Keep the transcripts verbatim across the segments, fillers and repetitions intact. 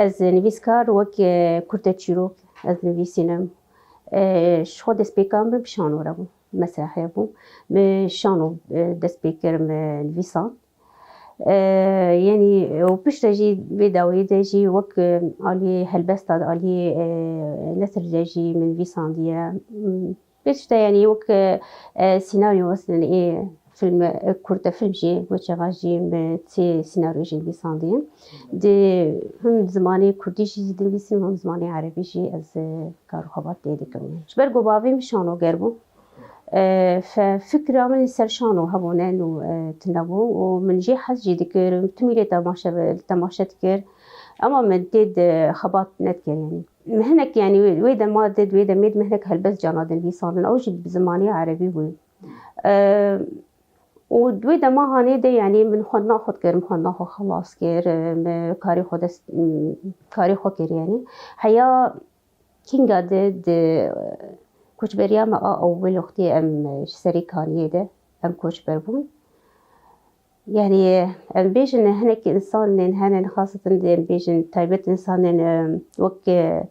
Ez nivîskar wek, e, kurte çîrok ez nivîsînim. E, ji xwe destpêkan min bi şano re bû, mesrehê bû. Min şano, e, dest pê kir, min nivîsand. E, Yanî, û piştre jî vê dawiyê de jî wek, e, aliyê helbesta de, aliyê, e, nesir de jî min nivîsandiye. Hmm, Piştre, yanî, wek, e, e, senaryo, mesela, ê film, e, kurte film jî, wê çaxa jî min sê senaryo jî nivîsandiye. Di him zimanê kurdî jî dinivîsim, him zimanê erebî jî ez, e, kar û xebat tê dikim. Ji ber ku bavê min şanoger bû, e, fe-, fikra min li ser şano hebûne nû, e, tune bû û min jê hez jî dikir, timî lê temaşe, temaşe dikir. Ema min tê de xebat nedikir, yanî. Min hinek, yanî, wê, wê dema de, wê demê de min hinek helbest cana dinivîsandin. Ew jî bi zimanê erebî bû. E, û di wê dema hanê de, yanî, min xwendina xwe dikir, min xwendina xwe xelas kir, e, min karê xwe dest, karê xwe kir, yanî. Heya kînga de, di koçberiya me a ew wê wextê em ji Serê Kaniyê de, em koçber bûn. Yanî, em bêjin, hinek însanên hene, xaseten em bêjin taybet însanên, e, wek, e,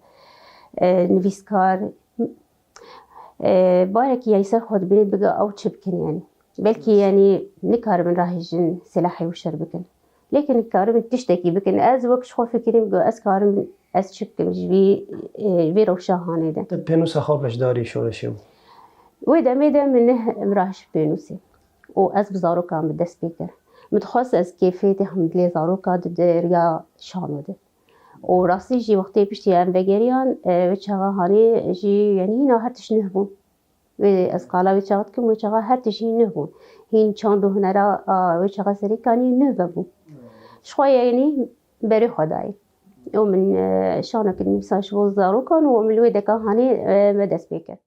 e, nivîskar, e, barekî ya li ser xwe dibînin, bige ew çi bikin, yanî. Belkî, yanî, nikaribin rahêjin silahê û şer bikin. Lêkin nikaribin tiştekî bikin. Ez wek ji xwe fikirîm, ku ez karim, ez çi bikim ji vî, e, vê rewşa hanê de. Te pênûsa xwe beşdarî şoreşê bû? Wê demê de min neh em rahişt pênûsê. Û ez bi zarokan min dest pê kir. Min dixwest ez kêfê tê hemdilê zaroka di, di riya şano de. Û rastî jî wextê piştî em vegeriyan, e, wê çaxa hanê jî, yanî, hîna her tişt nuh bû. Wê ez qala wê çaxa dikim, wê çaxa her tişt hîn nuh bû. Hîn çand û hunera, a, wê çaxa Serê Kaniyê nuh vebû. Ji xwe, yanî, berê xwe dayê. Û min, e, şaneke nivîsa ji bo zarokan û min li wê deka hanê, e, me dest pê kir.